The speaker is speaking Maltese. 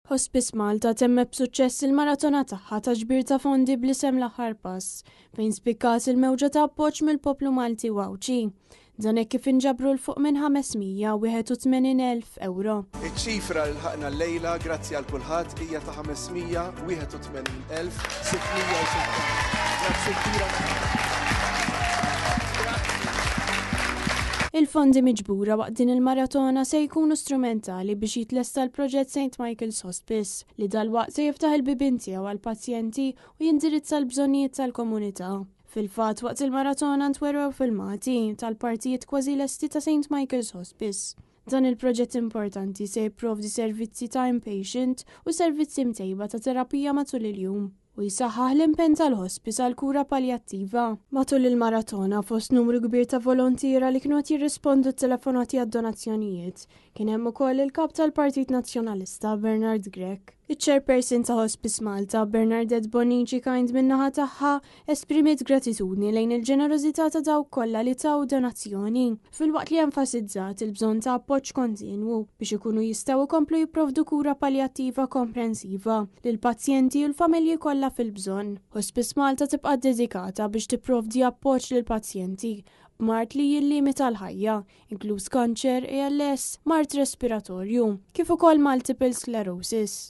Hospice Malta temmet b'suċċess il-maratona tagħha ta' ġbir ta' fondi bl-isem L-Aħħar Pass, fejn spikkat il-mewġa ta' appoġġ mill-poplu Malti u Għawdxi. Dan hekk kif inġabru 'l fuq minn 581,000 ewro. Iċ-ċifra li lħaqna llejla grazzi għal kulħadd hija ta' 581,606. Grazzi kbira. Il-fondi miġbura waqt din il-maratona se jkunu strumentali biex jitlesta l-proġett St. Michael's Hospice li dalwaqt se jiftaħ il-bibien tiegħu għall-pazjenti u jindirizza l-bżonnijiet tal-komunità. Fil-fatt, waqt il-maratona ntwerew filmati tal-partijiet kważi lesti ta' St. Michael's Hospice. Dan il-proġett importanti se jipprovdi servizzi ta' inpatient u servizzi mtejba ta' terapija matul il-jum u jsaħħaħ l-impenn tal-hospice għal kura paljattiva. Matul il-maratona, fost numru kbir ta' volontiera li kienu qed jirrispondu t-telefonati għad-donazzjonijiet, kien hemm ukoll il-kap tal-Partit Nazzjonalista Bernard Grech. Iċ-chairperson ta' Hospice Malta, Bernardette Bonnici Kind, min-naħa tagħha esprimiet gratitudni lejn il-ġenerożità ta' dawk kollha li taw donazzjoni, filwaqt li enfasizzat il-bżonn ta' appoġġ kontinwu biex ikunu jistgħu jkomplu jipprovdu kura paljattiva komprensiva lill-pazjenti u l-familji kollha fil-bżonn. Hospice Malta tibqa' dedikata biex tipprovdi appoġġ lill-pazjenti b'mard li jillimita l-ħajja, inkluż kanċer, ALS, mard respiratorju, kif ukoll multiple sclerosis.